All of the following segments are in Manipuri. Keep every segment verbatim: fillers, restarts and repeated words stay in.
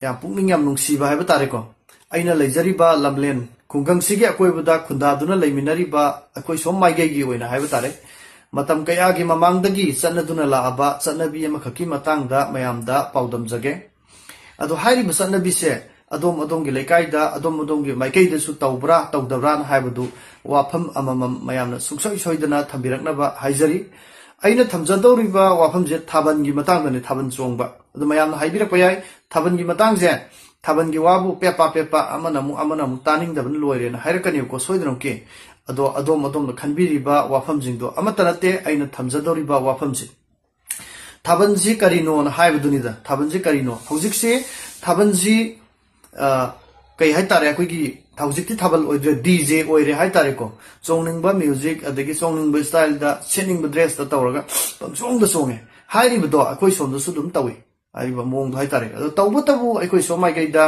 ꯌꯥꯝ ꯄꯨꯛꯅꯤꯡ ꯌꯥꯝ ꯅꯨꯡꯁꯤꯕ ꯍꯥꯏꯕ ꯇꯥꯔꯦꯀꯣ꯫ ꯑꯩꯅ ꯂꯩꯖꯔꯤꯕ ꯂꯝꯂꯦꯟ ꯈꯨꯡꯒꯪꯁꯤꯒꯤ ꯑꯀꯣꯏꯕꯗ ꯈꯨꯟꯗꯥꯗꯨꯅ ꯂꯩꯃꯤꯟꯅꯔꯤꯕ ꯑꯩꯈꯣꯏ ꯁꯣꯝ ꯃꯥꯏꯀꯩꯒꯤ ꯑꯣꯏꯅ ꯍꯥꯏꯕ ꯇꯥꯔꯦ, ꯃꯇꯝ ꯀꯌꯥꯒꯤ ꯃꯃꯥꯡꯗꯒꯤ ꯆꯠꯅꯗꯨꯅ ꯂꯥꯛꯑꯕ ꯆꯠꯅꯕꯤ ꯑꯃꯈꯛꯀꯤ ꯃꯇꯥꯡꯗ ꯃꯌꯥꯝꯗ ꯄꯥꯎꯗꯝꯖꯒꯦ꯫ ꯑꯗꯣ ꯍꯥꯏꯔꯤꯕ ꯆꯠꯅꯕꯤꯁꯦ ꯑꯗꯣꯝ ꯑꯗꯣꯝꯒꯤ ꯂꯩꯀꯥꯏꯗ, ꯑꯗꯣꯝ ꯑꯗꯣꯝꯒꯤ ꯃꯥꯏꯀꯩꯗꯁꯨ ꯇꯧꯕ꯭ꯔꯥ ꯇꯧꯗꯕ꯭ꯔꯥꯅ ꯍꯥꯏꯕꯗꯨ ꯋꯥꯐꯝ ꯑꯃꯃꯝ ꯃꯌꯥꯝꯅ ꯁꯨꯡꯁꯣꯏ ꯁꯣꯏꯗꯅ ꯊꯝꯕꯤꯔꯛꯅꯕ ꯍꯥꯏꯖꯔꯤ꯫ ꯑꯩꯅ ꯊꯝꯖꯗꯧꯔꯤꯕ ꯋꯥꯐꯝꯁꯦ ꯊꯥꯕꯜꯒꯤ ꯃꯇꯥꯡꯗꯅꯦ, ꯊꯥꯕꯜ ꯆꯣꯡꯕ꯫ ꯑꯗꯣ ꯃꯌꯥꯝꯅ ꯍꯥꯏꯕꯤꯔꯛꯄ ꯌꯥꯏ, ꯊꯥꯕꯜꯒꯤ ꯃꯇꯥꯡꯁꯦ, ꯊꯥꯕꯜꯒꯤ ꯋꯥꯕꯨ ꯄꯦꯄꯥ ꯄꯦꯄꯥ, ꯑꯃꯅ ꯑꯃꯨꯛ ꯑꯃꯅ ꯑꯃꯨꯛ ꯇꯥꯅꯤꯡꯗꯕꯅ ꯂꯣꯏꯔꯦꯅ ꯍꯥꯏꯔꯛꯀꯅꯦꯕꯀꯣ, ꯁꯣꯏꯗꯅꯃꯛꯀꯤ꯫ ꯑꯗꯣ ꯑꯗꯣꯝ ꯑꯗꯣꯝꯅ ꯈꯟꯕꯤꯔꯤꯕ ꯋꯥꯐꯝꯁꯤꯡꯗꯣ ꯑꯃꯠꯇ ꯅꯠꯇꯦ ꯑꯩꯅ ꯊꯝꯖꯗꯧꯔꯤꯕ ꯋꯥꯐꯝꯁꯦ꯫ ꯊꯥꯕꯜꯁꯤ ꯀꯔꯤꯅꯣꯅ ꯍꯥꯏꯕꯗꯨꯅꯤꯗ꯫ ꯊꯥꯕꯜꯁꯤ ꯀꯔꯤꯅꯣ? ꯍꯧꯖꯤꯛꯁꯤ ꯊꯥꯕꯜꯁꯤ, ꯑ, ꯀꯩ ꯍꯥꯏꯇꯥꯔꯦ, ꯑꯩꯈꯣꯏꯒꯤ ꯍꯧꯖꯤꯛꯇꯤ ꯊꯥꯕꯜ ꯑꯣꯏꯗ꯭ꯔꯦ, ꯗꯤ ꯖꯦ ꯑꯣꯏꯔꯦ ꯍꯥꯏꯇꯥꯔꯦꯀꯣ꯫ ꯆꯣꯡꯅꯤꯡꯕ ꯃ꯭ꯌꯨꯖꯤꯛ, ꯑꯗꯒꯤ ꯆꯣꯡꯅꯤꯡꯕ ꯁ꯭ꯇꯥꯏꯜꯗ, ꯁꯦꯠꯅꯤꯡꯕ ꯗ꯭ꯔꯦꯁꯇ ꯇꯧꯔꯒ ꯄꯪꯆꯣꯡꯗ ꯆꯣꯡꯉꯦ ꯍꯥꯏꯔꯤꯕꯗꯣ ꯑꯩꯈꯣꯏ ꯁꯣꯝꯗꯁꯨ ꯑꯗꯨꯝ ꯇꯧꯏ꯫ ꯍꯥꯏꯔꯤꯕ ꯃꯑꯣꯡꯗꯣ ꯍꯥꯏꯇꯥꯔꯦ꯫ ꯑꯗꯣ ꯇꯧꯕꯇꯕꯨ ꯑꯩꯈꯣꯏ ꯁꯣꯝ ꯃꯥꯏꯀꯩꯗ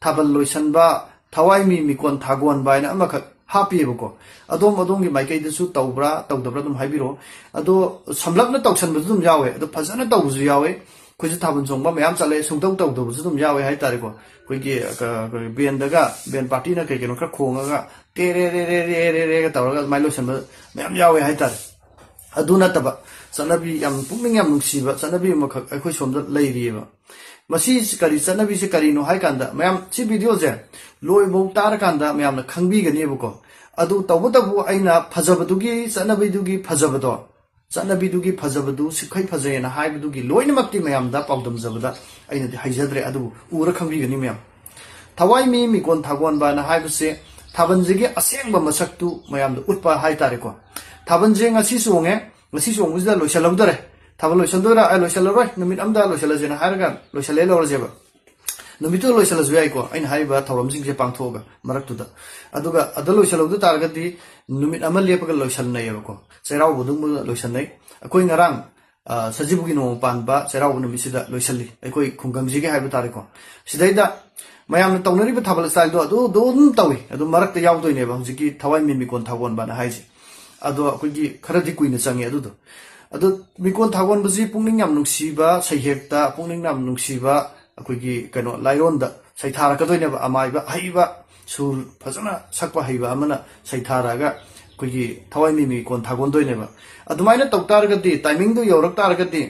ꯊꯥꯕꯜ ꯂꯣꯏꯁꯟꯕ, ꯊꯋꯥꯏ ꯃꯤ ꯃꯤꯀꯣꯟ ꯊꯥꯒꯣꯟꯕ ꯍꯥꯏꯅ ꯑꯃꯈꯛ ꯍꯥꯞꯄꯤꯑꯕꯀꯣ꯫ ꯑꯗꯣꯝ ꯑꯗꯣꯝꯒꯤ ꯃꯥꯏꯀꯩꯗꯁꯨ ꯇꯧꯕ꯭ꯔꯥ ꯇꯧꯗꯕ꯭ꯔꯥ ꯑꯗꯨꯝ ꯍꯥꯏꯕꯤꯔꯛꯑꯣ꯫ ꯑꯗꯣ ꯁꯝꯂꯞꯅ ꯇꯧꯁꯟꯕꯁꯨ ꯑꯗꯨꯝ ꯌꯥꯎꯋꯦ, ꯑꯗꯣ ꯐꯖꯅ ꯇꯧꯕꯁꯨ ꯌꯥꯎꯋꯦ꯫ ꯑꯩꯈꯣꯏꯁꯨ ꯊꯥꯕꯜ ꯆꯣꯡꯕ ꯃꯌꯥꯝ ꯆꯠꯂꯦ, ꯁꯨꯡꯇꯧ ꯇꯧꯗꯕꯁꯨ ꯑꯗꯨꯝ ꯌꯥꯎꯋꯦ ꯍꯥꯏꯇꯥꯔꯦꯀꯣ꯫ ꯑꯩꯈꯣꯏꯒꯤ, ꯑ, ꯀ-, ꯀ-, ꯕꯦꯟꯗꯒ, ꯕꯦꯟ ꯄꯥꯔꯇꯤꯅ ꯀꯩ ꯀꯩꯅꯣ ꯈꯔ ꯈꯣꯡꯉꯒ ꯇꯦꯔꯦ ꯔꯦ ꯔꯦ ꯔꯦ ꯔꯦꯒ ꯇꯧꯔꯒ ꯑꯗꯨꯃꯥꯏꯅ ꯂꯣꯏꯁꯟꯕ ꯃꯌꯥꯝ ꯌꯥꯎꯋꯦ ꯍꯥꯏꯇꯥꯔꯦ꯫ ꯑꯗꯨ ꯅꯠꯇꯕ ꯆꯠꯅꯕꯤ, ꯌꯥꯝ ꯄꯨꯛꯅꯤꯡ ꯌꯥꯝ ꯅꯨꯡꯁꯤꯕ ꯆꯠꯅꯕꯤ ꯑꯃꯈꯛ ꯑꯩꯈꯣꯏ ꯁꯣꯝꯗ ꯂꯩꯔꯤꯑꯕ꯫ ꯃꯁꯤ ꯀꯔꯤ ꯆꯠꯅꯕꯤꯁꯦ ꯀꯔꯤꯅꯣ ꯍꯥꯏ ꯀꯥꯟꯗ, ꯃꯌꯥꯝ ꯁꯤ ꯚꯤꯗꯤꯑꯣꯁꯦ ꯂꯣꯏꯐꯥꯎ ꯇꯥꯔꯀꯥꯟꯗ ꯃꯌꯥꯝꯅ ꯈꯪꯕꯤꯒꯅꯦꯕꯀꯣ꯫ ꯑꯗꯨ ꯇꯧꯕꯇꯕꯨ ꯑꯩꯅ ꯐꯖꯕꯗꯨꯒꯤ, ꯆꯠꯅꯕꯤꯗꯨꯒꯤ ꯐꯖꯕꯗꯣ, ꯆꯠꯅꯕꯤꯗꯨꯒꯤ ꯐꯖꯕꯗꯨ ꯁꯤꯈꯩ ꯐꯖꯩꯌꯦꯅ ꯍꯥꯏꯕꯗꯨꯒꯤ ꯂꯣꯏꯅꯃꯛꯇꯤ ꯃꯌꯥꯝꯗ ꯄꯥꯎꯗꯝꯖꯕꯗ ꯑꯩꯅꯗꯤ ꯍꯩꯖꯗ꯭ꯔꯦ, ꯑꯗꯨꯕꯨ ꯎꯔ ꯈꯪꯕꯤꯒꯅꯤ ꯃꯌꯥꯝ꯫ ꯊꯋꯥꯏ ꯃꯤ ꯃꯤꯀꯣꯟ ꯊꯥꯒꯣꯟꯕꯅ ꯍꯥꯏꯕꯁꯦ ꯊꯥꯕꯜꯁꯤꯒꯤ ꯑꯁꯦꯡꯕ ꯃꯁꯛꯇꯨ ꯃꯌꯥꯝꯗ ꯎꯠꯄ ꯍꯥꯏꯇꯥꯔꯦꯀꯣ꯫ ꯊꯥꯕꯜꯁꯦ ꯉꯁꯤ ꯆꯣꯡꯉꯦ, ꯉꯁꯤ ꯆꯣꯡꯕꯁꯤꯗ ꯂꯣꯏꯁꯤꯜꯍꯧꯗꯔꯦ, ꯊꯥꯕꯜ ꯂꯣꯏꯁꯤꯟꯗꯣꯏꯔꯥ? ꯑꯦ, ꯂꯣꯏꯁꯤꯜꯂꯔꯣꯏ, ꯅꯨꯃꯤꯠ ꯑꯃꯗ ꯂꯣꯏꯁꯤꯜꯂꯁꯦꯅ ꯍꯥꯏꯔꯒ ꯂꯣꯏꯁꯤꯜꯂꯦ ꯂꯧꯔꯁꯦꯕ꯫ ꯅꯨꯃꯤꯠꯇꯨꯗ ꯂꯣꯏꯁꯤꯜꯂꯁꯨ ꯌꯥꯏꯀꯣ, ꯑꯩꯅ ꯍꯥꯏꯔꯤꯕ ꯊꯧꯔꯝꯁꯤꯡꯁꯦ ꯄꯥꯡꯊꯣꯛꯑꯒ ꯃꯔꯛꯇꯨꯗ꯫ ꯑꯗꯨꯒ ꯑꯗ ꯂꯣꯏꯁꯤꯜꯍꯧꯗ ꯇꯥꯔꯒꯗꯤ ꯅꯨꯃꯤꯠ ꯑꯃ ꯂꯦꯞꯄꯒ ꯂꯣꯏꯁꯤꯟꯅꯩꯌꯦꯕꯀꯣ, ꯆꯩꯔꯥꯎꯕ ꯑꯗꯨꯝ ꯂꯣꯏꯁꯤꯟꯅꯩ꯫ ꯑꯩꯈꯣꯏ ꯉꯔꯥꯡ, ꯑ, ꯁꯖꯤꯕꯨꯒꯤ ꯅꯣꯡꯃ ꯄꯥꯟꯕ ꯆꯩꯔꯥꯎꯕ ꯅꯨꯃꯤꯠꯁꯤꯗ ꯂꯣꯏꯁꯤꯜꯂꯤ, ꯑꯩꯈꯣꯏ ꯈꯨꯡꯒꯪꯁꯤꯒꯤ ꯍꯥꯏꯕ ꯇꯥꯔꯦꯀꯣ꯫ ꯁꯤꯗꯩꯗ ꯃꯌꯥꯝꯅ ꯇꯧꯅꯔꯤꯕ ꯊꯥꯕꯜ ꯁ꯭ꯇꯥꯏꯜꯗꯣ ꯑꯗꯨ ꯑꯗꯨꯝ ꯇꯧꯏ, ꯑꯗꯨ ꯃꯔꯛꯇ ꯌꯥꯎꯗꯣꯏꯅꯦꯕ ꯍꯧꯖꯤꯛꯀꯤ ꯊꯋꯥꯏ ꯃꯤ ꯃꯤꯀꯣꯟ ꯊꯥꯒꯣꯟꯕꯅ ꯍꯥꯏꯁꯦ꯫ ꯑꯗꯣ ꯑꯩꯈꯣꯏꯒꯤ ꯈꯔꯗꯤ ꯀꯨꯏꯅ ꯆꯪꯉꯦ ꯑꯗꯨꯗꯣ꯫ ꯑꯗꯣ ꯃꯤꯀꯣꯟ ꯊꯥꯒꯣꯟꯕꯁꯤ ꯄꯨꯛꯅꯤꯡ ꯌꯥꯝ ꯅꯨꯡꯁꯤꯕ ꯁꯩꯍꯦꯛꯇ, ꯄꯨꯛꯅꯤꯡ ꯌꯥꯝ ꯅꯨꯡꯁꯤꯕ ꯑꯩꯈꯣꯏꯒꯤ ꯀꯩꯅꯣ ꯂꯥꯏꯔꯣꯟꯗ ꯁꯩꯊꯥꯔꯛꯀꯗꯣꯏꯅꯦꯕ꯫ ꯑꯃꯥꯏꯕ ꯑꯍꯩꯕ, ꯁꯨꯔ ꯐꯖꯅ ꯁꯛꯄ ꯍꯩꯕ ꯑꯃꯅ ꯁꯩꯊꯥꯔꯛꯑꯒ ꯑꯩꯈꯣꯏꯒꯤ ꯊꯋꯥꯏ ꯃꯤꯃꯤ ꯀꯣꯟ ꯊꯥꯒꯣꯟꯗꯣꯏꯅꯦꯕ꯫ ꯑꯗꯨꯃꯥꯏꯅ ꯇꯧ ꯇꯥꯔꯒꯗꯤ, ꯇꯥꯏꯃꯤꯡꯗꯨ ꯌꯧꯔꯛ ꯇꯥꯔꯒꯗꯤ,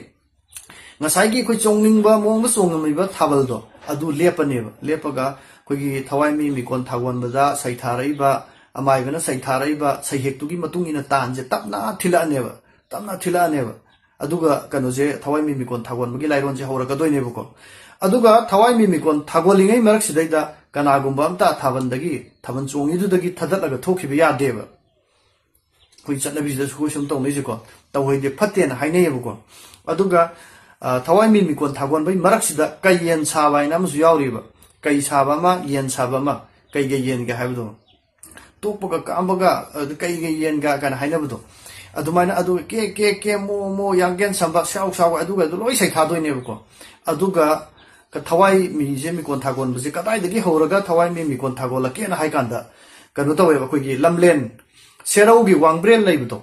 ꯉꯁꯥꯏꯒꯤ ꯑꯩꯈꯣꯏ ꯆꯣꯡꯅꯤꯡꯕ ꯃꯑꯣꯡꯗ ꯆꯣꯡꯉꯝꯃꯤꯕ ꯊꯥꯕꯜꯗꯣ ꯑꯗꯨ ꯂꯦꯞꯄꯅꯦꯕ꯫ ꯂꯦꯞꯄꯒ ꯑꯩꯈꯣꯏꯒꯤ ꯊꯋꯥꯏ ꯃꯤꯃꯤ ꯀꯣꯟ ꯊꯥꯒꯣꯟꯕꯗ ꯁꯩꯊꯥꯔꯛꯏꯕ, ꯑꯃꯥꯏꯕꯅ ꯁꯩꯊꯥꯔꯛꯏꯕ ꯁꯩꯍꯦꯛꯇꯨꯒꯤ ꯃꯇꯨꯡ ꯏꯟꯅ ꯇꯥꯟꯁꯦ ꯇꯞꯅ ꯊꯤꯜꯂꯛꯑꯅꯦꯕ꯫ ꯇꯞꯅ ꯊꯤꯜꯂꯛꯑꯅꯦꯕ꯫ ꯑꯗꯨꯒ ꯀꯩꯅꯣꯁꯦ, ꯊꯋꯥꯏ ꯃꯤꯃꯤ ꯀꯣꯟ ꯊꯥꯒꯣꯟꯕꯒꯤ ꯂꯥꯏꯔꯣꯟꯁꯦ ꯍꯧꯔꯛꯀꯗꯣꯏꯅꯦꯕꯀꯣ꯫ ꯑꯗꯨꯒ ꯊꯋꯥꯏ ꯃꯤꯃꯤ ꯀꯣꯟ ꯊꯥꯒꯣꯜꯂꯤꯉꯩ ꯃꯔꯛꯁꯤꯗꯩꯗ ꯀꯅꯥꯒꯨꯝꯕ ꯑꯝꯇ ꯊꯥꯕꯜꯗꯒꯤ, ꯊꯥꯕꯜ ꯆꯣꯡꯉꯤꯗꯨꯗꯒꯤ ꯊꯥꯗꯠꯂꯒ ꯊꯣꯛꯈꯤꯕ ꯌꯥꯗꯦꯕ꯫ ꯑꯩꯈꯣꯏ ꯆꯠꯅꯕꯤꯁꯤꯗꯁꯨ ꯑꯩꯈꯣꯏ ꯁꯨꯝ ꯇꯧꯅꯩꯁꯦꯀꯣ, ꯇꯧꯍꯩꯗꯦ, ꯐꯠꯇꯦꯅ ꯍꯥꯏꯅꯩꯌꯦꯕꯀꯣ꯫ ꯑꯗꯨꯒ ꯑ, ꯊꯋꯥꯏ ꯃꯤꯃꯤ ꯀꯣꯟ ꯊꯥꯒꯣꯟꯕꯒꯤ ꯃꯔꯛꯁꯤꯗ ꯀꯩ ꯌꯦꯟ ꯁꯥꯕ ꯍꯥꯏꯅ ꯑꯃꯁꯨ ꯌꯥꯎꯔꯤꯕ꯫ ꯀꯩ ꯁꯥꯕ ꯑꯃ, ꯌꯦꯟ ꯁꯥꯕ ꯑꯃ, ꯀꯩꯒ ꯌꯦꯟꯒ ꯍꯥꯏꯕꯗꯣ꯫ ꯇꯣꯛꯄꯒ ꯀꯛꯑꯝꯕꯒ, ꯑꯗꯨ ꯀꯩꯒ ꯌꯦꯟꯒ ꯀꯥꯏꯅ ꯍꯥꯏꯅꯕꯗꯣ꯫ ꯑꯗꯨꯃꯥꯏꯅ ꯑꯗꯨꯒ ꯀꯦ ꯀꯦ ꯀꯦ, ꯃꯣ ꯃꯣ, ꯌꯥꯡꯒꯦꯟ ꯁꯝꯕ, ꯁ꯭ꯌꯥꯎ ꯁ꯭ꯌꯥꯎ, ꯑꯗꯨꯒ ꯑꯗꯨ ꯂꯣꯏ ꯁꯩꯊꯥꯗꯣꯏꯅꯦꯕꯀꯣ꯫ ꯑꯗꯨꯒ ꯊꯋꯥꯏ ꯃꯤꯁꯦ ꯃꯤꯀꯣꯟ ꯊꯥꯒꯣꯟꯕꯁꯦ ꯀꯗꯥꯏꯗꯒꯤ ꯍꯧꯔꯒ ꯊꯋꯥꯏ ꯃꯤ ꯃꯤꯀꯣꯟ ꯊꯥꯒꯣꯜꯂꯛꯀꯦꯅ ꯍꯥꯏ ꯀꯥꯟꯗ, ꯀꯩꯅꯣ ꯇꯧꯋꯦꯕ, ꯑꯩꯈꯣꯏꯒꯤ ꯂꯝꯂꯦꯟ, ꯁꯦꯔꯧꯒꯤ ꯋꯥꯡꯕ꯭ꯔꯦꯟ ꯂꯩꯕꯗꯣ,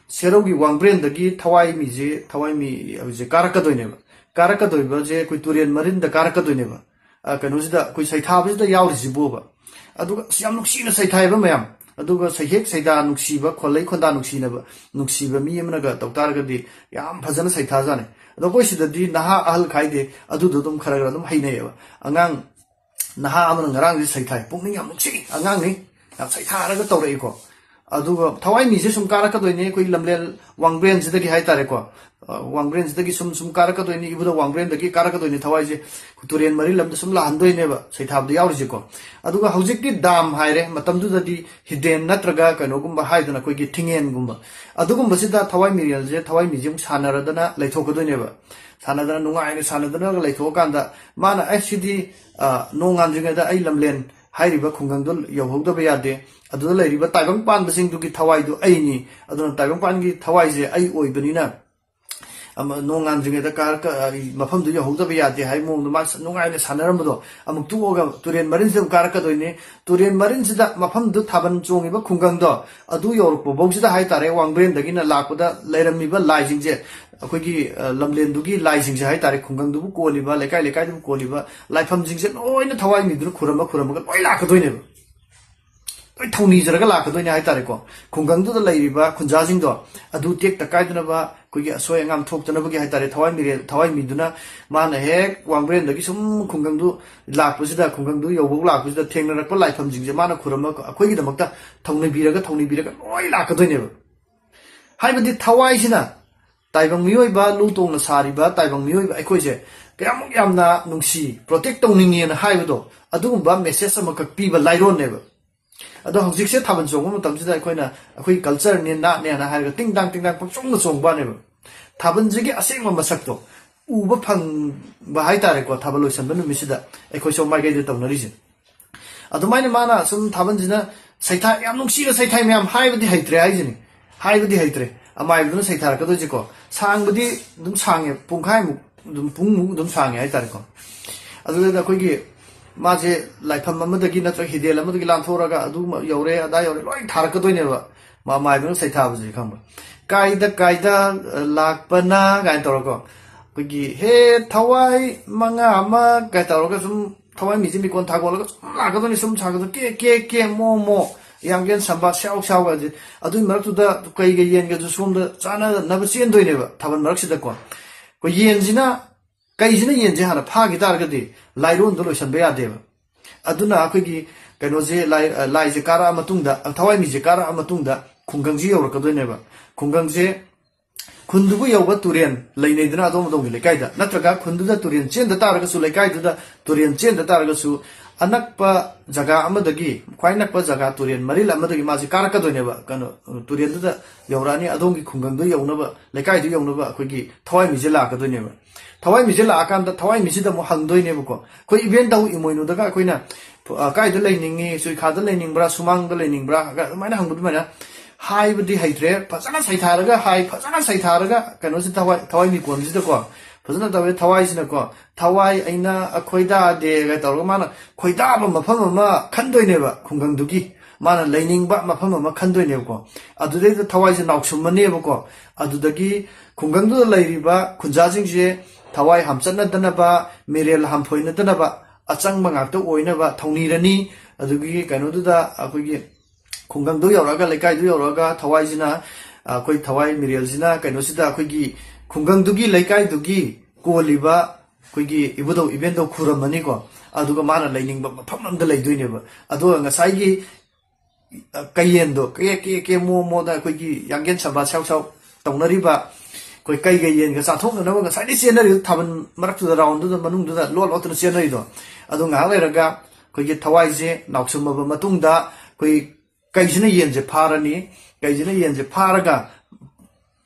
ꯁꯦꯔꯧꯒꯤ ꯋꯥꯡꯕ꯭ꯔꯦꯟꯗꯒꯤ ꯊꯋꯥꯏ ꯃꯤꯁꯦ, ꯊꯋꯥꯏ ꯃꯤ ꯍꯧꯖꯤꯛ ꯀꯥꯔꯛꯀꯗꯣꯏꯅꯦꯕ꯫ ꯀꯥꯔꯛꯀꯗꯣꯏꯕꯁꯦ ꯑꯩꯈꯣꯏ ꯇꯨꯔꯦꯟ ꯃꯔꯤꯟꯗ ꯀꯥꯔꯛꯀꯗꯣꯏꯅꯦꯕ꯫ ꯑ, ꯀꯩꯅꯣꯁꯤꯗ, ꯑꯩꯈꯣꯏ ꯁꯩꯊꯥꯕꯁꯤꯗ ꯌꯥꯎꯔꯤꯁꯤꯕꯨꯕ꯫ ꯑꯗꯨꯒ ꯑꯁ, ꯌꯥꯝ ꯅꯨꯡꯁꯤꯅ ꯁꯩꯊꯥꯏꯕ ꯃꯌꯥꯝ꯫ ꯑꯗꯨꯒ ꯁꯩꯍꯦꯛ ꯁꯩꯗꯥ ꯅꯨꯡꯁꯤꯕ, ꯈꯣꯜꯂꯩ ꯈꯣꯟꯗꯥ ꯅꯨꯡꯁꯤꯅꯕ, ꯅꯨꯡꯁꯤꯕ ꯃꯤ ꯑꯃꯅꯒ ꯇꯧ ꯇꯥꯔꯒꯗꯤ ꯌꯥꯝ ꯐꯖꯅ ꯁꯩꯊꯥꯖꯥꯠꯅꯤ꯫ ꯑꯗꯣ ꯑꯩꯈꯣꯏ ꯁꯤꯗꯗꯤ ꯅꯍꯥ ꯑꯍꯜ ꯈꯥꯏꯗꯦ, ꯑꯗꯨꯗꯣ ꯑꯗꯨꯝ ꯈꯔ ꯈꯔ ꯑꯗꯨꯝ ꯍꯩꯅꯩꯌꯦꯕ꯫ ꯑꯉꯥꯡ ꯅꯍꯥ ꯑꯃꯅ ꯉꯔꯥꯡꯁꯦ ꯁꯩꯊꯥꯏ, ꯄꯨꯛꯅꯤꯡ ꯌꯥꯝ ꯅꯨꯡꯁꯤ, ꯑꯉꯥꯡꯅꯤ, ꯌꯥꯝ ꯁꯩꯊꯥꯔꯒ ꯇꯧꯔꯛꯏꯀꯣ꯫ ꯑꯗꯨꯒ ꯊꯋꯥꯏ ꯃꯤꯁꯦ ꯁꯨꯝ ꯀꯥꯔꯛꯀꯗꯣꯏꯅꯦ ꯑꯩꯈꯣꯏ ꯂꯝꯂꯦꯟ ꯋꯥꯡꯕ꯭ꯔꯦꯟꯁꯤꯗꯒꯤ ꯍꯥꯏꯇꯥꯔꯦꯀꯣ꯫ ꯑ, ꯋꯥꯡꯕ꯭ꯔꯦꯟꯁꯤꯗꯒꯤ ꯁꯨꯝ ꯁꯨꯝ ꯀꯥꯔꯛꯀꯗꯣꯏꯅꯤ, ꯏꯕꯨꯙꯧ ꯋꯥꯡꯕ꯭ꯔꯦꯟꯗꯒꯤ ꯀꯥꯔꯛꯀꯗꯣꯏꯅꯤ ꯊꯋꯥꯏꯁꯦ, ꯇꯨꯔꯦꯟ ꯃꯔꯤ ꯂꯝꯗ ꯁꯨꯝ ꯂꯥꯛꯍꯟꯗꯣꯏꯅꯦꯕ ꯁꯩꯊꯥꯕꯗ ꯌꯥꯎꯔꯤꯁꯦꯀꯣ꯫ ꯑꯗꯨꯒ ꯍꯧꯖꯤꯛꯇꯤ ꯗꯥꯝ ꯍꯥꯏꯔꯦ, ꯃꯇꯝꯗꯨꯗꯗꯤ ꯍꯤꯗꯦꯟ ꯅꯠꯇ꯭ꯔꯒ ꯀꯩꯅꯣꯒꯨꯝꯕ ꯍꯥꯏꯗꯅ ꯑꯩꯈꯣꯏꯒꯤ ꯊꯤꯡꯉꯦꯟꯒꯨꯝꯕ, ꯑꯗꯨꯒꯨꯝꯕꯁꯤꯗ ꯊꯋꯥꯏ ꯃꯤꯔꯦꯜꯁꯦ, ꯊꯋꯥꯏ ꯃꯤꯁꯦ ꯑꯃꯨꯛ ꯁꯥꯟꯅꯔꯗꯅ ꯂꯩꯊꯣꯛꯀꯗꯣꯏꯅꯦꯕ꯫ ꯁꯥꯟꯅꯗꯅ, ꯅꯨꯡꯉꯥꯏꯅ ꯁꯥꯟꯅꯗꯅ ꯂꯩꯊꯣꯛꯑꯀꯥꯟꯗ ꯃꯥꯅ, "ꯑꯦ, ꯁꯤꯗꯤ, ꯑ, ꯅꯣꯡꯉꯥꯟꯗ꯭ꯔꯤꯉꯩꯗ ꯑꯩ ꯂꯝꯂꯦꯟ ꯍꯥꯏꯔꯤꯕ ꯈꯨꯡꯒꯪꯗꯣ ꯌꯧꯍꯧꯗꯕ ꯌꯥꯗꯦ꯫ ꯑꯗꯨꯗ ꯂꯩꯔꯤꯕ ꯇꯥꯏꯕꯪ ꯄꯥꯟꯕꯁꯤꯡꯗꯨꯒꯤ ꯊꯋꯥꯏꯗꯨ ꯑꯩꯅꯤ꯫ ꯑꯗꯨꯅ ꯇꯥꯏꯕꯪ ꯄꯥꯟꯒꯤ ꯊꯋꯥꯏꯁꯦ ꯑꯩ ꯑꯣꯏꯕꯅꯤꯅ, ꯑꯃ ꯅꯣꯡ ꯉꯥꯟꯗ꯭ꯔꯤꯉꯩꯗ ꯀꯥꯔꯛꯀ-, ꯑ, ꯃꯐꯝꯗꯨ ꯌꯧꯍꯧꯗꯕ ꯌꯥꯗꯦ ꯍꯥꯏꯕ ꯃꯑꯣꯡꯗ ꯃꯥ ꯅꯨꯡꯉꯥꯏꯅ ꯁꯥꯟꯅꯔꯝꯕꯗꯣ ꯑꯃꯨꯛ ꯇꯣꯛꯑꯒ ꯇꯨꯔꯦꯟ ꯃꯔꯤꯟꯁꯤꯗ ꯑꯃꯨꯛ ꯀꯥꯔꯛꯀꯗꯣꯏꯅꯤ꯫ ꯇꯨꯔꯦꯟ ꯃꯔꯤꯟꯁꯤꯗ ꯃꯐꯝꯗꯨ ꯊꯥꯕꯜ ꯆꯣꯡꯉꯤꯕ ꯈꯨꯡꯒꯪꯗꯣ ꯑꯗꯨ ꯌꯧꯔꯛꯄ ꯐꯥꯎꯁꯤꯗ ꯍꯥꯏꯇꯥꯔꯦ, ꯋꯥꯡꯕ꯭ꯔꯦꯟꯗꯒꯤꯅ ꯂꯥꯛꯄꯗ ꯂꯩꯔꯝꯃꯤꯕ ꯂꯥꯏꯁꯤꯡꯁꯦ, ꯑꯩꯈꯣꯏꯒꯤ, ꯑ, ꯂꯝꯂꯦꯟꯗꯨꯒꯤ ꯂꯥꯏꯁꯤꯡꯁꯦ ꯍꯥꯏꯇꯥꯔꯦ, ꯈꯨꯡꯒꯪꯗꯨꯕꯨ ꯀꯣꯜꯂꯤꯕ, ꯂꯩꯀꯥꯏ ꯂꯩꯀꯥꯏꯗꯨꯕꯨ ꯀꯣꯜꯂꯤꯕ ꯂꯥꯏꯐꯝꯁꯤꯡꯁꯦ ꯂꯣꯏꯅ ꯊꯋꯥꯏ ꯃꯤꯗꯨꯅ ꯈꯨꯔꯝꯃ ꯈꯨꯔꯝꯃꯒ ꯂꯣꯏ ꯂꯥꯛꯀꯗꯣꯏꯅꯦꯕ꯫ ꯂꯣꯏ ꯊꯧꯅꯤꯖꯔꯒ ꯂꯥꯛꯀꯗꯣꯏꯅꯦ ꯍꯥꯏꯇꯥꯔꯦꯀꯣ꯫ ꯈꯨꯡꯒꯪꯗꯨꯗ ꯂꯩꯔꯤꯕ ꯈꯨꯟꯖꯥꯁꯤꯡꯗꯣ ꯑꯗꯨ ꯇꯦꯛꯇ ꯀꯥꯏꯗꯅꯕ, ꯑꯩꯈꯣꯏꯒꯤ ꯑꯁꯣꯏ ꯑꯉꯥꯝ ꯊꯣꯛꯇꯅꯕꯒꯤ ꯍꯥꯏꯇꯥꯔꯦ, ꯊꯋꯥꯏ ꯃꯤꯔꯦꯜ, ꯊꯋꯥꯏ ꯃꯤꯗꯨꯅ ꯃꯥꯅ ꯍꯦꯛ ꯋꯥꯡꯕ꯭ꯔꯦꯟꯗꯒꯤ ꯁꯨꯝ ꯈꯨꯡꯒꯪꯗꯨ ꯂꯥꯛꯄꯁꯤꯗ, ꯈꯨꯡꯒꯪꯗꯨ ꯌꯧꯕ ꯂꯥꯛꯄꯁꯤꯗ ꯊꯦꯡꯅꯔꯛꯄ ꯂꯥꯏꯐꯝꯁꯤꯡꯁꯦ ꯃꯥꯅ ꯈꯨꯔꯝꯃ ꯑꯩꯈꯣꯏꯒꯤꯗꯃꯛꯇ ꯊꯧꯅꯤꯕꯤꯔꯒ, ꯊꯧꯅꯤꯕꯤꯔꯒ ꯂꯣꯏ ꯂꯥꯛꯀꯗꯣꯏꯅꯦꯕ꯫ ꯍꯥꯏꯕꯗꯤ ꯊꯋꯥꯏꯁꯤꯅ ꯇꯥꯏꯕꯪ ꯃꯤꯑꯣꯏꯕ, ꯂꯨ ꯇꯣꯡꯅ ꯁꯥꯔꯤꯕ ꯇꯥꯏꯕꯪ ꯃꯤꯑꯣꯏꯕ ꯑꯩꯈꯣꯏꯁꯦ ꯀꯌꯥꯃꯨꯛ ꯌꯥꯝꯅ ꯅꯨꯡꯁꯤ, ꯄ꯭ꯔꯣꯇꯦꯛ ꯇꯧꯅꯤꯡꯉꯦꯅ ꯍꯥꯏꯕꯗꯣ, ꯑꯗꯨꯒꯨꯝꯕ ꯃꯦꯁꯦꯖ ꯑꯃꯈꯛ ꯄꯤꯕ ꯂꯥꯏꯔꯣꯟꯅꯦꯕ꯫ ꯑꯗꯣ ꯍꯧꯖꯤꯛꯁꯦ ꯊꯥꯕꯜ ꯆꯣꯡꯕ ꯃꯇꯝꯁꯤꯗ ꯑꯩꯈꯣꯏꯅ ꯑꯩꯈꯣꯏꯒꯤ ꯀꯜꯆꯔꯅꯦ, ꯅꯥꯠꯅꯦꯅ ꯍꯥꯏꯔꯒ ꯇꯤꯡ ꯇꯥꯡ ꯇꯤꯡ ꯇꯥꯡ ꯄꯪꯆꯣꯡꯗ ꯆꯣꯡꯕꯅꯦꯕ꯫ ꯊꯥꯕꯜꯁꯤꯒꯤ ꯑꯁꯦꯡꯕ ꯃꯁꯛꯇꯣ ꯎꯕ ꯐꯪꯕ ꯍꯥꯏꯇꯥꯔꯦꯀꯣ, ꯊꯥꯕꯜ ꯂꯣꯏꯁꯟꯕ ꯅꯨꯃꯤꯠꯁꯤꯗ ꯑꯩꯈꯣꯏ ꯁꯣꯝ ꯃꯥꯏꯀꯩꯗ ꯇꯧꯅꯔꯤꯁꯦ꯫ ꯑꯗꯨꯃꯥꯏꯅ ꯃꯥꯅ ꯁꯨꯝ ꯊꯥꯕꯜꯁꯤꯅ ꯁꯩꯊꯥ, ꯌꯥꯝ ꯅꯨꯡꯁꯤꯅ ꯁꯩꯊꯥꯏ ꯃꯌꯥꯝ, ꯍꯥꯏꯕꯗꯤ ꯍꯩꯇ꯭ꯔꯦ ꯍꯥꯏꯁꯤꯅꯤ꯫ ꯍꯥꯏꯕꯗꯤ ꯍꯩꯇ꯭ꯔꯦ꯫ ꯑꯃꯥꯏꯕꯗꯨꯅ ꯁꯩꯊꯥꯔꯛꯀꯗꯣꯏꯁꯦꯀꯣ꯫ ꯁꯥꯡꯕꯗꯤ ꯑꯗꯨꯝ ꯁꯥꯡꯉꯦ, ꯄꯨꯡꯈꯥꯏꯃꯨꯛ, ꯑꯗꯨꯝ ꯄꯨꯡꯃꯨꯛ ꯑꯗꯨꯝ ꯁꯥꯡꯉꯦ ꯍꯥꯏꯇꯥꯔꯦꯀꯣ꯫ ꯑꯗꯨꯗ ꯑꯩꯈꯣꯏꯒꯤ ꯃꯥꯁꯦ ꯂꯥꯏꯐꯝ ꯑꯃꯗꯒꯤ ꯅꯠꯇ꯭ꯔꯒ ꯍꯤꯗꯦꯜ ꯑꯃꯗꯒꯤ ꯂꯥꯟꯊꯣꯔꯒ ꯑꯗꯨ ꯌꯧꯔꯦ, ꯑꯗꯥ ꯌꯧꯔꯦ, ꯂꯣꯏ ꯊꯥꯔꯛꯀꯗꯣꯏꯅꯦꯕ꯫ ꯃꯃꯥꯏꯕꯅ ꯁꯩꯊꯥꯕꯁꯦ ꯈꯪꯕ꯫ "ꯀꯥꯏꯗ ꯀꯥꯏꯗ ꯂꯥꯛꯄꯅ" ꯀꯥꯏꯅ ꯇꯧꯔꯀꯣ꯫ ꯑꯩꯈꯣꯏꯒꯤ "ꯍꯦ ꯊꯋꯥꯏ ꯃꯉꯥ ꯑꯃ" ꯀꯥꯏ ꯇꯧꯔꯒ ꯁꯨꯝ ꯊꯋꯥꯏ ꯃꯤꯁꯦ ꯃꯤꯀꯣꯟ ꯊꯥꯒꯣꯠꯂꯒ ꯁꯨꯝ ꯂꯥꯛꯀꯗꯣꯏꯅꯤ, ꯁꯨꯝ ꯁꯥꯒꯗꯣꯏ, "ꯀꯦ ꯀꯦ ꯀꯦ ꯃꯣ ꯃꯣ, ꯌꯥꯡꯒꯦꯟ ꯁꯝꯕꯥ ꯁ꯭ꯌꯥꯎ ꯁ꯭ꯌꯥꯎ" ꯀꯥꯏꯁꯦ꯫ ꯑꯗꯨꯒꯤ ꯃꯔꯛꯇꯨꯗ ꯀꯩꯒ ꯌꯦꯟꯒꯁꯨ ꯁꯣꯝꯗ ꯆꯥꯅꯅꯕ ꯆꯦꯟꯗꯣꯏꯅꯦꯕ ꯊꯥꯕꯜ ꯃꯔꯛꯁꯤꯗꯀꯣ꯫ ꯑꯩꯈꯣꯏ ꯌꯦꯟꯁꯤꯅ, ꯀꯩꯁꯤꯅ ꯌꯦꯟꯁꯦ ꯍꯥꯟꯅ ꯐꯥꯈꯤ ꯇꯥꯔꯒꯗꯤ ꯂꯥꯏꯔꯣꯟꯗꯣ ꯂꯣꯏꯁꯟꯕ ꯌꯥꯗꯦꯕ꯫ ꯑꯗꯨꯅ ꯑꯩꯈꯣꯏꯒꯤ ꯀꯩꯅꯣꯁꯦ, ꯂꯥꯏ-, ꯑ, ꯂꯥꯏꯁꯦ ꯀꯥꯔꯛꯑ ꯃꯇꯨꯡꯗ, ꯑ, ꯊꯋꯥꯏꯃꯤꯁꯦ ꯀꯥꯔꯛꯑ ꯃꯇꯨꯡꯗ ꯈꯨꯡꯒꯪꯁꯤ ꯌꯧꯔꯛꯀꯗꯣꯏꯅꯦꯕ꯫ ꯈꯨꯡꯒꯪꯁꯦ ꯈꯨꯟꯗꯨꯕꯨ ꯌꯧꯕ ꯇꯨꯔꯦꯟ ꯂꯩꯅꯩꯗꯅ ꯑꯗꯣꯝ ꯑꯗꯣꯝꯒꯤ ꯂꯩꯀꯥꯏꯗ, ꯅꯠꯇ꯭ꯔꯒ ꯈꯨꯟꯗꯨꯗ ꯇꯨꯔꯦꯟ ꯆꯦꯟꯗ ꯇꯥꯔꯒꯁꯨ, ꯂꯩꯀꯥꯏꯗꯨꯗ ꯇꯨꯔꯦꯟ ꯆꯦꯟꯗ ꯇꯥꯔꯒꯁꯨ, ꯑꯅꯛꯄ ꯖꯒꯥ ꯑꯃꯗꯒꯤ, ꯈ꯭ꯋꯥꯏ ꯅꯛꯄ ꯖꯒꯥ ꯇꯨꯔꯦꯟ ꯃꯔꯤꯜ ꯑꯃꯗꯒꯤ ꯃꯥꯁꯦ ꯀꯥꯔꯛꯀꯗꯣꯏꯅꯦꯕ꯫ ꯀꯩꯅꯣ, ꯇꯨꯔꯦꯟꯗꯨꯗ ꯌꯧꯔꯛꯑꯅꯤ, ꯑꯗꯣꯝꯒꯤ ꯈꯨꯡꯒꯪꯗꯨ ꯌꯧꯅꯕ, ꯂꯩꯀꯥꯏꯗꯨ ꯌꯧꯅꯕ ꯑꯩꯈꯣꯏꯒꯤ ꯊꯋꯥꯏꯃꯤꯁꯦ ꯂꯥꯛꯀꯗꯣꯏꯅꯦꯕ꯫ ꯊꯋꯥꯏꯃꯤꯁꯦ ꯂꯥꯛꯑꯀꯥꯟꯗ ꯊꯋꯥꯏꯃꯤꯁꯤꯗ ꯑꯃꯨꯛ ꯍꯪꯗꯣꯏꯅꯦꯕꯀꯣ, ꯑꯩꯈꯣꯏ ꯏꯕꯦꯟ ꯇꯧ ꯏꯃꯣꯏꯅꯨꯗꯒ ꯑꯩꯈꯣꯏꯅ, ꯑ, "ꯀꯥꯏꯗ ꯂꯩꯅꯤꯡꯉꯤ? ꯆꯨꯏꯈꯥꯗ ꯂꯩꯅꯤꯡꯕ꯭ꯔꯥ? ꯁꯨꯃꯥꯡꯗ ꯂꯩꯅꯤꯡꯕ꯭ꯔꯥ?" ꯑꯗꯨꯃꯥꯏꯅ ꯍꯪꯕ ꯑꯗꯨꯃꯥꯏꯅ ꯍꯥꯏꯕꯗꯤ ꯍꯩꯇ꯭ꯔꯦ, ꯐꯖꯅ ꯁꯩꯊꯥꯔꯒ ꯍꯥꯏ, ꯐꯖꯅ ꯁꯩꯊꯥꯔꯒ ꯀꯩꯅꯣꯁꯤ ꯊꯋꯥꯏ, ꯊꯋꯥꯏ ꯃꯤꯀꯣꯟꯁꯤꯗꯀꯣ ꯐꯖꯅ ꯇꯧꯋꯦ꯫ ꯊꯋꯥꯏꯁꯤꯅꯀꯣ "ꯊꯋꯥꯏ ꯑꯩꯅ ꯑꯈꯣꯏꯗꯥꯗꯦꯒ" ꯇꯧꯔꯒ ꯃꯥꯅ ꯈꯣꯏꯗꯥꯕ ꯃꯐꯝ ꯑꯃ ꯈꯟꯗꯣꯏꯅꯦꯕ ꯈꯨꯡꯒꯪꯗꯨꯒꯤ, ꯃꯥꯅ ꯂꯩꯅꯤꯡꯕ ꯃꯐꯝ ꯑꯃ ꯈꯟꯗꯣꯏꯅꯦꯕꯀꯣ꯫ ꯑꯗꯨꯗꯩꯗ ꯊꯋꯥꯏꯁꯦ ꯅꯥꯎꯁꯨꯝꯃꯅꯦꯕꯀꯣ꯫ ꯑꯗꯨꯗꯒꯤ ꯈꯨꯡꯒꯪꯗꯨꯗ ꯂꯩꯔꯤꯕ ꯈꯨꯟꯖꯥꯁꯤꯡꯁꯦ ꯊꯋꯥꯏ ꯍꯥꯝꯆꯠꯅꯗꯅꯕ, ꯃꯤꯔꯦꯜ ꯍꯥꯝꯐꯣꯏꯅꯗꯅꯕ ꯑꯆꯪꯕ ꯉꯥꯛꯇ ꯑꯣꯏꯅꯕ ꯊꯧꯅꯤꯔꯅꯤ꯫ ꯑꯗꯨꯒꯤ ꯀꯩꯅꯣꯗꯨꯗ ꯑꯩꯈꯣꯏꯒꯤ ꯈꯨꯡꯒꯪꯗꯨ ꯌꯧꯔꯛꯑꯒ, ꯂꯩꯀꯥꯏꯗꯨ ꯌꯧꯔꯛꯑꯒ ꯊꯋꯥꯏꯁꯤꯅ, ꯑꯩꯈꯣꯏ ꯊꯋꯥꯏ ꯃꯤꯔꯦꯜꯁꯤꯅ ꯀꯩꯅꯣꯁꯤꯗ ꯑꯩꯈꯣꯏꯒꯤ ꯈꯨꯡꯒꯪꯗꯨꯒꯤ, ꯂꯩꯀꯥꯏꯗꯨꯒꯤ ꯀꯣꯜꯂꯤꯕ ꯑꯩꯈꯣꯏꯒꯤ ꯏꯕꯨꯙꯧ ꯏꯕꯦꯟꯗꯧ ꯈꯨꯔꯝꯃꯅꯤꯀꯣ꯫ ꯑꯗꯨꯒ ꯃꯥꯅ ꯂꯩꯅꯤꯡꯕ ꯃꯐꯝ ꯑꯝꯗ ꯂꯩꯗꯣꯏꯅꯦꯕ꯫ ꯑꯗꯨꯒ ꯉꯁꯥꯏꯒꯤ, ꯑ, ꯀꯩꯌꯦꯟꯗꯣ ꯀꯦ ꯀꯦ ꯀꯦ ꯃꯣ ꯃꯣꯗ ꯑꯩꯈꯣꯏꯒꯤ ꯌꯥꯡꯒꯦꯟ ꯁꯝꯕꯥ ꯁ꯭ꯌꯥꯎ ꯁ꯭ꯌꯥꯎ ꯇꯧꯅꯔꯤꯕ ꯑꯩꯈꯣꯏ ꯀꯩꯒ ꯌꯦꯟꯒ ꯆꯥꯊꯣꯛꯅꯅꯕ ꯉꯁꯥꯏꯗꯩ ꯆꯦꯟꯅꯔꯤꯗꯣ, ꯊꯥꯕꯜ ꯃꯔꯛꯇꯨꯗ, ꯔꯥꯎꯟꯗꯨꯗ, ꯃꯅꯨꯡꯗꯨꯗ ꯂꯣꯠ ꯂꯣꯠꯇꯅ ꯆꯦꯟꯅꯔꯤꯗꯣ꯫ ꯑꯗꯨ ꯉꯥꯏꯍꯥꯛ ꯂꯩꯔꯒ ꯑꯩꯈꯣꯏꯒꯤ ꯊꯋꯥꯏꯁꯦ ꯅꯥꯎꯁꯨꯝꯃꯕ ꯃꯇꯨꯡꯗ ꯑꯩꯈꯣꯏ ꯀꯩꯁꯤꯅ ꯌꯦꯟꯁꯦ ꯐꯥꯔꯅꯤ, ꯀꯩꯁꯤꯅ ꯌꯦꯟꯁꯦ ꯐꯥꯔꯒ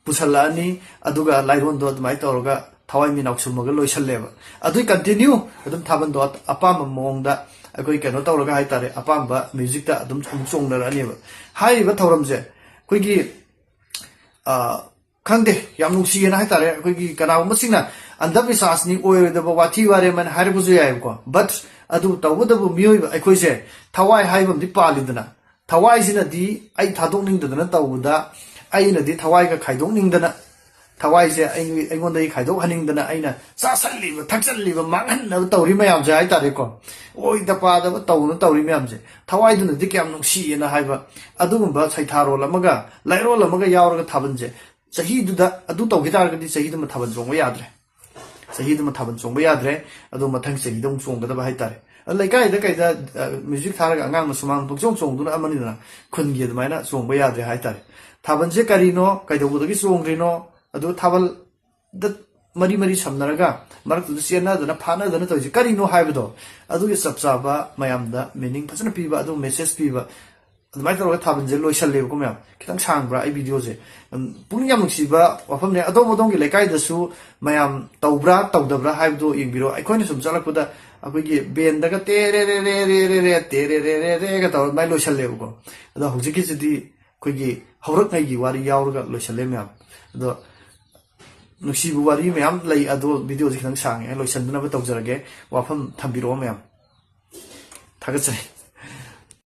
ꯄꯨꯁꯜꯂꯛꯑꯅꯤ, ꯑꯗꯨꯒ ꯂꯥꯏꯔꯣꯟꯗꯣ ꯑꯗꯨꯃꯥꯏꯅ ꯇꯧꯔꯒ ꯊꯋꯥꯏ ꯃꯤꯅꯥꯎ ꯁꯨꯝꯃꯒ ꯂꯣꯏꯁꯜꯂꯦꯕ꯫ ꯑꯗꯨꯏ continue ꯑꯗꯨꯝ ꯊꯥꯕꯜꯗꯣ ꯑꯄꯥꯝꯕ ꯃꯑꯣꯡꯗ ꯑꯩꯈꯣꯏ ꯀꯩꯅꯣ ꯇꯧꯔꯒ ꯍꯥꯏꯇꯥꯔꯦ, ꯑꯄꯥꯝꯕ musicꯇ ꯑꯗꯨꯝ ꯑꯃꯨꯛ ꯆꯣꯡꯅꯔꯛꯑꯅꯦꯕ꯫ ꯍꯥꯏꯔꯤꯕ ꯊꯧꯔꯝꯁꯦ ꯑꯩꯈꯣꯏꯒꯤ, ꯑ, ꯈꯪꯗꯦ, ꯌꯥꯝ ꯅꯨꯡꯁꯤꯌꯦꯅ ꯍꯥꯏꯇꯥꯔꯦ꯫ ꯑꯩꯈꯣꯏꯒꯤ ꯀꯅꯥꯒꯨꯝꯕꯁꯤꯡꯅ ꯑꯟꯙꯕꯤꯁ꯭ꯋꯥꯁꯅꯤ, ꯑꯣꯏꯔꯣꯏꯗꯕ ꯋꯥꯊꯤ ꯋꯥꯔꯦꯝ ꯍꯥꯏꯅ ꯍꯥꯏꯔꯛꯄꯁꯨ ꯌꯥꯏꯑꯕꯀꯣ꯫ But ꯑꯗꯨ ꯇꯧꯕꯇꯕꯨ ꯃꯤꯑꯣꯏꯕ ꯑꯩꯈꯣꯏꯁꯦ ꯊꯋꯥꯏ ꯍꯥꯏꯕ ꯑꯃꯗꯤ ꯄꯥꯜꯂꯤꯗꯅ, ꯊꯋꯥꯏꯁꯤꯅꯗꯤ ꯑꯩ ꯊꯥꯗꯣꯛꯅꯤꯡꯗꯗꯅ ꯇꯧꯕꯗ, ꯑꯩꯅꯗꯤ ꯊꯋꯥꯏꯒ ꯈꯥꯏꯗꯣꯛꯅꯤꯡꯗꯅ, ꯊꯋꯥꯏꯁꯦ ꯑꯩ-, ꯑꯩꯉꯣꯟꯗꯒꯤ ꯈꯥꯏꯗꯣꯛꯍꯟꯅꯤꯡꯗꯅ ꯑꯩꯅ ꯆꯥꯁꯜꯂꯤꯕ, ꯊꯛꯆꯜꯂꯤꯕ, ꯃꯥꯡꯍꯟꯅꯕ ꯇꯧꯔꯤ ꯃꯌꯥꯝꯁꯦ ꯍꯥꯏꯇꯥꯔꯦꯀꯣ, ꯑꯣꯏꯗ ꯄꯥꯗꯕ ꯇꯧꯗꯅ ꯇꯧꯔꯤ ꯃꯌꯥꯝꯁꯦ, ꯊꯋꯥꯏꯗꯨꯅꯗꯤ ꯀꯌꯥꯝ ꯅꯨꯡꯁꯤꯌꯦꯅ ꯍꯥꯏꯕ, ꯑꯗꯨꯒꯨꯝꯕ ꯁꯩꯊꯥꯔꯣꯜ ꯑꯃꯒ ꯂꯥꯏꯔꯣꯜ ꯑꯃꯒ ꯌꯥꯎꯔꯒ ꯊꯥꯕꯜꯁꯦ ꯆꯍꯤꯗꯨꯗ ꯑꯗꯨ ꯇꯧꯈꯤ ꯇꯥꯔꯒꯗꯤ ꯆꯍꯤꯗꯨꯃ ꯊꯥꯕꯜ ꯆꯣꯡꯕ ꯌꯥꯗ꯭ꯔꯦ꯫ ꯆꯍꯤꯗꯨꯃ ꯊꯥꯕꯜ ꯆꯣꯡꯕ ꯌꯥꯗ꯭ꯔꯦ꯫ ꯑꯗꯣ ꯃꯊꯪ ꯆꯍꯤꯗ ꯑꯃꯨꯛ ꯆꯣꯡꯒꯗꯕ ꯍꯥꯏꯇꯥꯔꯦ꯫ ꯑꯗꯣ ꯂꯩꯀꯥꯏꯗ ꯀꯩꯗ, ꯑ, ꯃ꯭ꯌꯨꯖꯤꯛ ꯊꯥꯔꯒ ꯑꯉꯥꯡꯅ ꯁꯨꯃꯥꯡ ꯄꯪꯆꯣꯡ ꯆꯣꯡꯗꯨꯅ ꯑꯃꯅꯤꯗꯅ, ꯈꯨꯟꯒꯤ ꯑꯗꯨꯃꯥꯏꯅ ꯆꯣꯡꯕ ꯌꯥꯗ꯭ꯔꯦ ꯍꯥꯏꯇꯥꯔꯦ꯫ ꯊꯥꯕꯜꯁꯦ ꯀꯔꯤꯅꯣ, ꯀꯩꯗꯧꯕꯗꯒꯤ ꯆꯣꯡꯗ꯭ꯔꯤꯅꯣ, ꯑꯗꯨ ꯊꯥꯕꯜꯗ ꯃꯔꯤ ꯃꯔꯤ ꯁꯝꯅꯔꯒ ꯃꯔꯛꯇꯨꯗ ꯆꯦꯟꯅꯗꯅ ꯐꯥꯅꯗꯅ ꯇꯧꯔꯤꯁꯦ ꯀꯔꯤꯅꯣ ꯍꯥꯏꯕꯗꯣ, ꯑꯗꯨꯒꯤ ꯆꯞ ꯆꯥꯕ ꯃꯌꯥꯝꯗ meaning ꯐꯖꯅ ꯄꯤꯕ, ꯑꯗꯨ message ꯄꯤꯕ, ꯑꯗꯨꯃꯥꯏꯅ ꯇꯧꯔꯒ ꯊꯥꯕꯜꯁꯦ ꯂꯣꯏꯁꯜꯂꯦꯕꯀꯣ ꯃꯌꯥꯝ꯫ ꯈꯤꯇꯪ ꯁꯥꯡꯕ꯭ꯔꯥ ꯑꯩ videoꯁꯦ? ꯎꯝ, ꯄꯨꯛꯅꯤꯡ ꯌꯥꯝ ꯅꯨꯡꯁꯤꯕ ꯋꯥꯐꯝꯅꯦ꯫ ꯑꯗꯣꯝ ꯑꯗꯣꯝꯒꯤ ꯂꯩꯀꯥꯏꯗꯁꯨ ꯃꯌꯥꯝ ꯇꯧꯕ꯭ꯔꯥ ꯇꯧꯗꯕ꯭ꯔꯥ ꯍꯥꯏꯕꯗꯣ ꯌꯦꯡꯕꯤꯔꯣ꯫ ꯑꯩꯈꯣꯏꯅ ꯁꯨꯝ ꯆꯠꯂꯛꯄꯗ ꯑꯩꯈꯣꯏꯒꯤ ꯕꯦꯟꯗꯒ ꯇꯦꯔꯦ ꯔꯦ ꯔꯦ ꯔꯦ ꯔꯦ ꯔꯦ ꯇꯦꯔꯦ ꯔꯦ ꯔꯦ ꯔꯦꯒ ꯇꯧꯔꯒ ꯑꯗꯨꯃꯥꯏꯅ ꯂꯣꯏꯁꯜꯂꯦꯕꯀꯣ꯫ ꯑꯗꯣ ꯍꯧꯖꯤꯛꯀꯤꯁꯤꯗꯤ ꯑꯩꯈꯣꯏꯒꯤ ꯍꯧꯔꯛꯉꯩꯒꯤ ꯋꯥꯔꯤ ꯌꯥꯎꯔꯒ ꯂꯣꯏꯁꯜꯂꯦ ꯃꯌꯥꯝ꯫ ꯑꯗꯣ ꯅꯨꯡꯁꯤꯕ ꯋꯥꯔꯤ ꯃꯌꯥꯝ ꯂꯩ, ꯑꯗꯣ ꯚꯤꯗꯤꯑꯣꯁꯦ ꯈꯤꯇꯪ ꯁꯥꯡꯉꯦ, ꯂꯣꯏꯁꯟꯅꯕ ꯇꯧꯖꯔꯒꯦ꯫ ꯋꯥꯐꯝ ꯊꯝꯕꯤꯔꯛꯑꯣ ꯃꯌꯥꯝ꯫ ꯊꯥꯒꯠꯆꯔꯤ꯫